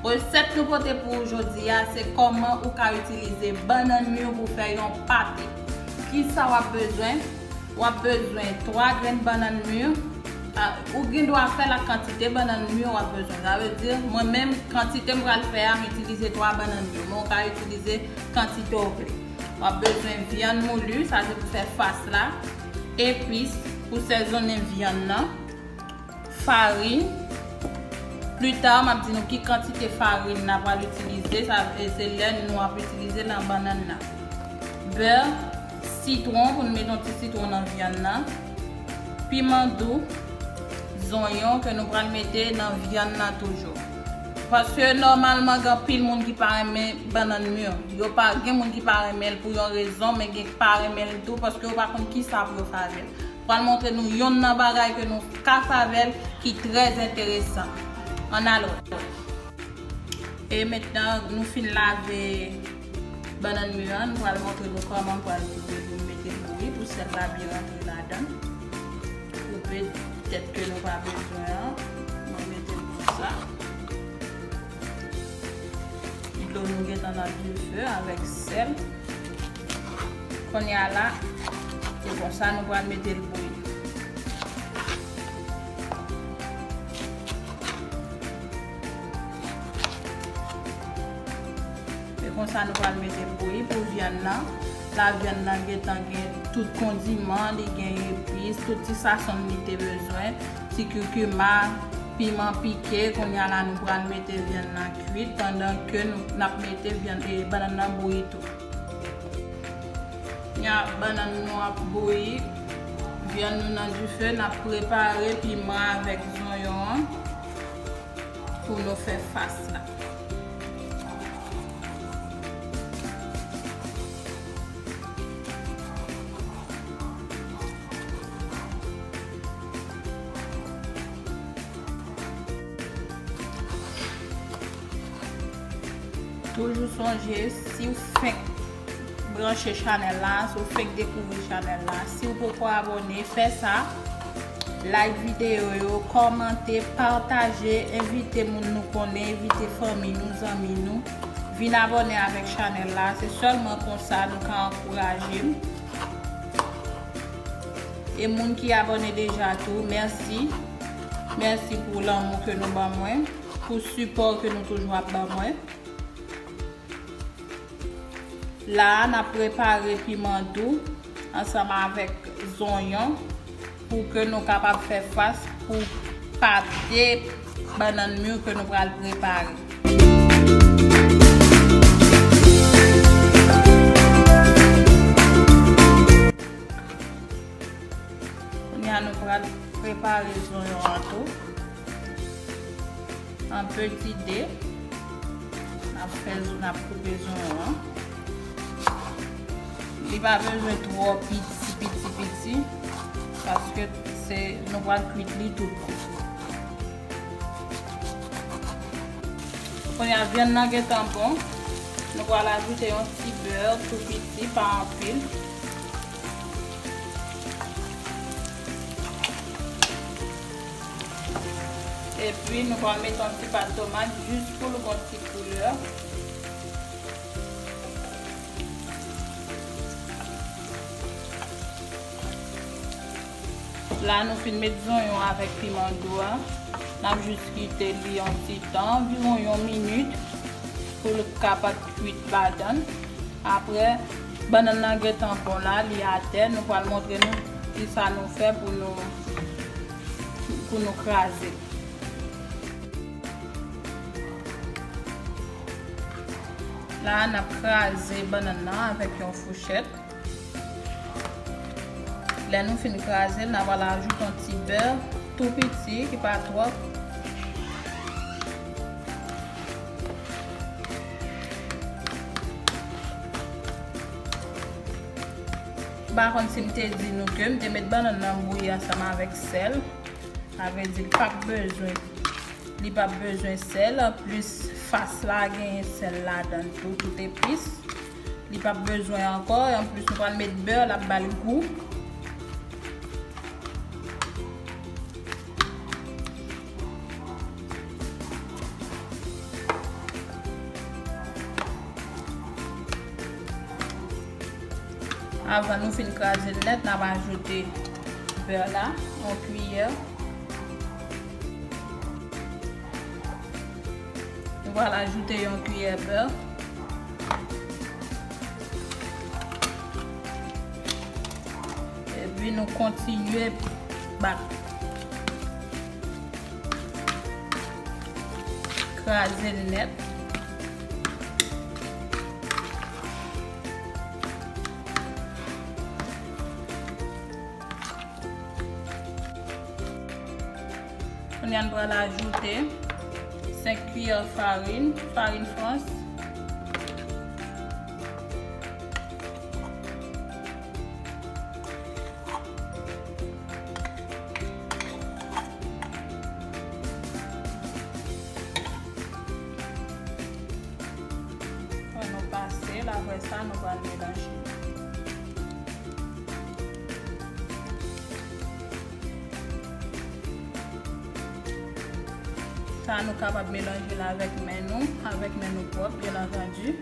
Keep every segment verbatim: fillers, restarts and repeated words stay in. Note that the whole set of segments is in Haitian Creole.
Resèt nou pote pou ou jodi a, se kòman ou ka itilize bannann mi pou fè yon pate. Kisa w ap bezwen? W ap bezwen twa grenn bannann mi. Ah, ou gen dwa fè l ak kantite bannann mi w ap bezwen. Sa vle di, mwen menm, kantite m pral fè a, m itilize twa bannann mi. Men w ka itilize kantite w vle. W ap bezwen vyann mouli, sa se pou fè fas la. Epis pou sezonnen vyann nan. Farin. Pli ta, m ap di nou ki kantite farin n ap pral itilize. Sa, e se lè nou ap itilize nan bannann nan. Bè, sitwon, pou nou mete yon ti sitwon nan vyann nan. Piman dou, zonyon ke nou pral mete nan vyann nan toujou. Paske nòmalman, gen anpil moun ki pa renmen bannann mi. Yo pa, gen moun ki pa renmen l pou yon rezon, men gen ki pa renmen l tou paske yo pa konn kisa pou yo fè avè l. Pral montre nou yonn nan bagay ke nou ka fè avè l ki trè enteresan. Ann ale. E mentnan, nou fin lave bannann mi an, nou pral montre nou kòman nou pral koupe pou nou mete l bouyi, pou sèl la byen rantre ladan. Koupe tèt ke nou pa bezwen an, mwen mete l konsa. Dlo nou gentan nan dife avèk sèl. Kounye a la, se konsa nou pral mete l bouyi. Se konsa nou pral mete l bouyi pou vyann nan. La vyann nan gentan gen tout kondiman, li gen epis, tout ti sasonn li te bezwen, ti kikima, piman pike. Kounye a la nou pral mete vyann nan kwit pandan ke nou, n ap mete vyann, e, bannann nan bouyi tou. Nya bannann nou ap bouyi, vyann nou nan dife, n ap prepare piman avèk zonyon an pou nou fè fas la. Toujou sonje, si w fenk branche chanèl la, si w fenk dekouvri chanèl la, si w poko abòne, fè sa. Like videyo yo, kòmante, pataje, envite moun nou konnen, envite fanmi nou, zanmi nou. Vin abòne avèk chanèl la. Se sèlman konsa nou ka ankouraje m. E moun ki abòne deja tou, mèsi. Mèsi pou lanmou ke nou ban mwen, pou sipò ke nou toujou ap ban mwen. La a, n ap prepare piman dou ansanm avèk zonyon pou ke nou kapab fè fas pou pate bannann mi ke nou pral prepare. Kounye a, nou pral prepare zonyon an tou. An peti de, n ap fè zo-, n ap koupe zonyon an. Li pa bezwen twò piti, piti, piti, paske se, nou pral kwit li tout bon. Kounye a, vyann nan gentan bon, nou pral ajoute yon ti bè tou piti, pa anpil. Epi nou pral mete yon ti pat tomat jis pou l gon ti koulè. La nou fin met zonyon avèk piman dou a. N ap jis kite li yon ti tan, anviwon yon minit, pou l kapab kwit ladan l. Apre, bannann nan gentan bon la, li atè. Nou pral montre nou kisa nou fè pou nou, pou nou kraze l. La, n ap kraze bannann nan avèk yon fouchèt. Lè nou fin kraze l, n ap al ajoute yon ti bè tou piti, ki pa twòp. M pa konn si m te di nou ke m te met bannann nan bouyi ansanm avèk sèl. Sa vle di l p ap bezwen, li p ap bezwen sèl. Anplis, fas la genyen sèl ladan l tou, tout epis. Li p ap bezwen ankò. E anplis, nou pral met bè, l ap ba l gou. Avan nou fin kraze l nèt, n ap ajoute bè la, yon kiyè. Nou pral ajoute yon kiyè bè. Epi nou kontinye bat. Kraze l nèt. Kounye a, n pral ajoute senk kiyè farin, farin frans. Fò nou pase l, apre sa, nou pral melanje. Sa, nou kapab melanje l avèk men nou, avèk men nou pwòp, byen antandi.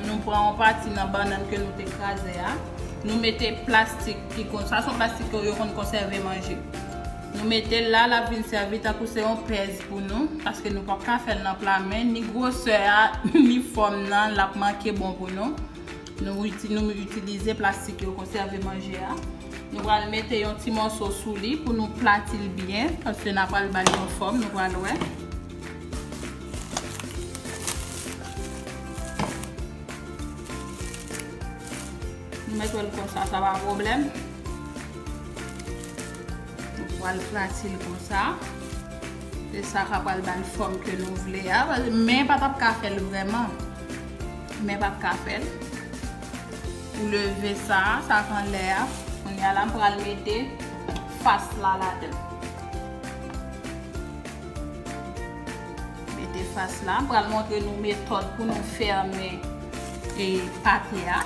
Nou pran yon pati nan bannann ke nou te kraze a. Nou mete plastik ki kon, sa se yon plastik ke yo konn konsève manje. Nou mete l la, l ap vin sèvi tankou se yon pèz pou nou, paske nou p ap ka fè l nan pla, men ni gwosè a, ni fòm nan, l ap manke bon pou nou. Nou iti-, nou itilize plastik yo konsève manje a. Nou pral mete yon ti mòso sou li pou nou plati l byen, paske n a pral ba l yon fòm, nou pral wè. Nou mèt wè l konsa, sa pa pwoblèm. Nou pral plati l konsa. Se sa k ap pral ba l fòm ke nou vle a. Men pa t ap ka fè l vrèman. Men pa t ka fè l. Ou leve sa, sa k anlè a. Kounye a la, m pral mete fas la ladan. Mete fas la. M pral montre nou metòd pou nou fèmen e pate a.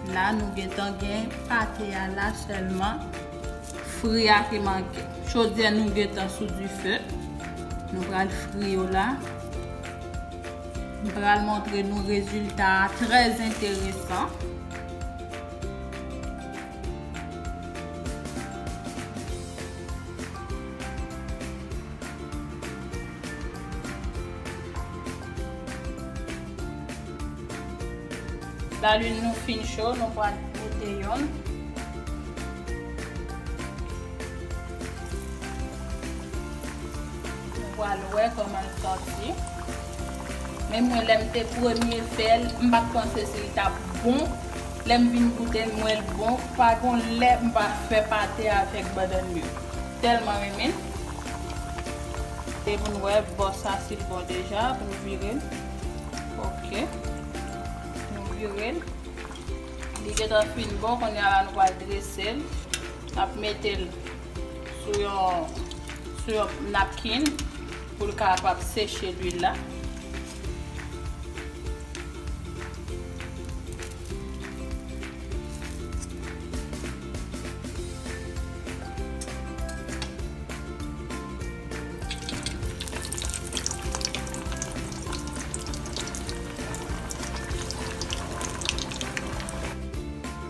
La, nou gentan gen pate a la sèlman. Fri a ki manke. Chodyè nou gentan sou dife. Nou pral fri yo la. M pral montre nou rezilta a, trè enteresan. Lalin nou fin cho, nou pral mete youn. Nou pral wè kòman l sòti. Men mwen, lè m te premye fè l, m pa t panse si l t ap bon. Lè m vin goute l, m wè l bon. Pa gon lè m pa fè pate avèk bannann mûr. Tèlman renmen l. Se pou n wè bò sa si l bon deja, pou n vire l. Ok. Nou vire l. Li gentan fin bon, kounye a la nou pral drese l. N ap mete l sou yon, sou yon napkin pou l kapab seche lwil la.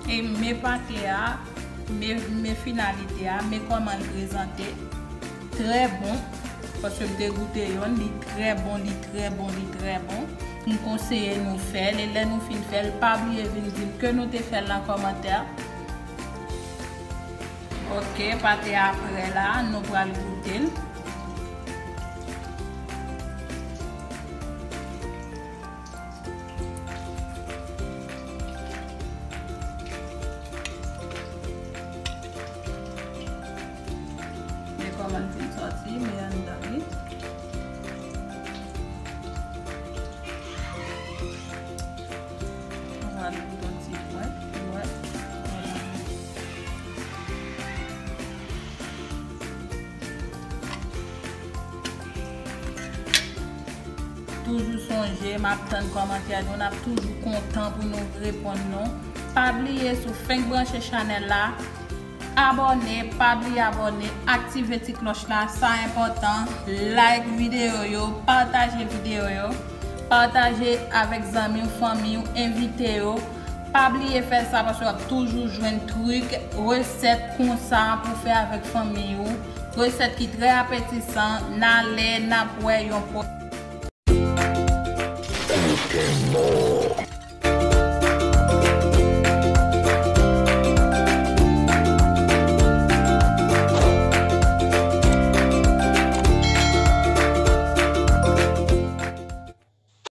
E men pate a, men, men finalite a, men kòman l prezante. Trè bon, paske m te goute youn, li trè bon, li trè bon, li trè bon. M konseye nou fè l, e lè nou fin fè l, pa bliye vin di m ke nou te fè l nan kòmantè. Ok, pate a prè la, nou pral goute l. Men kòman l fin sòti, men anndan li. Mwen pral goute yon ti pwen pou wè. toujou sonje, m ap tann kòmantè nou, n ap toujou kontan pou nou reponn nou. Pa bliye, si w fenk branche chanèl la, abòne, pa bliye abòne, aktive ti klòch la, sa enpòtan. Like videyo yo, pataje videyo yo, pataje avèk zanmi w, fanmi w, envite yo. Pa bliye fè sa paske w ap toujou jwenn trik, resèt konsa pou fè avèk fanmi w. Resèt ki trè apetisan, n ale, n ap wè yon pwòchèn.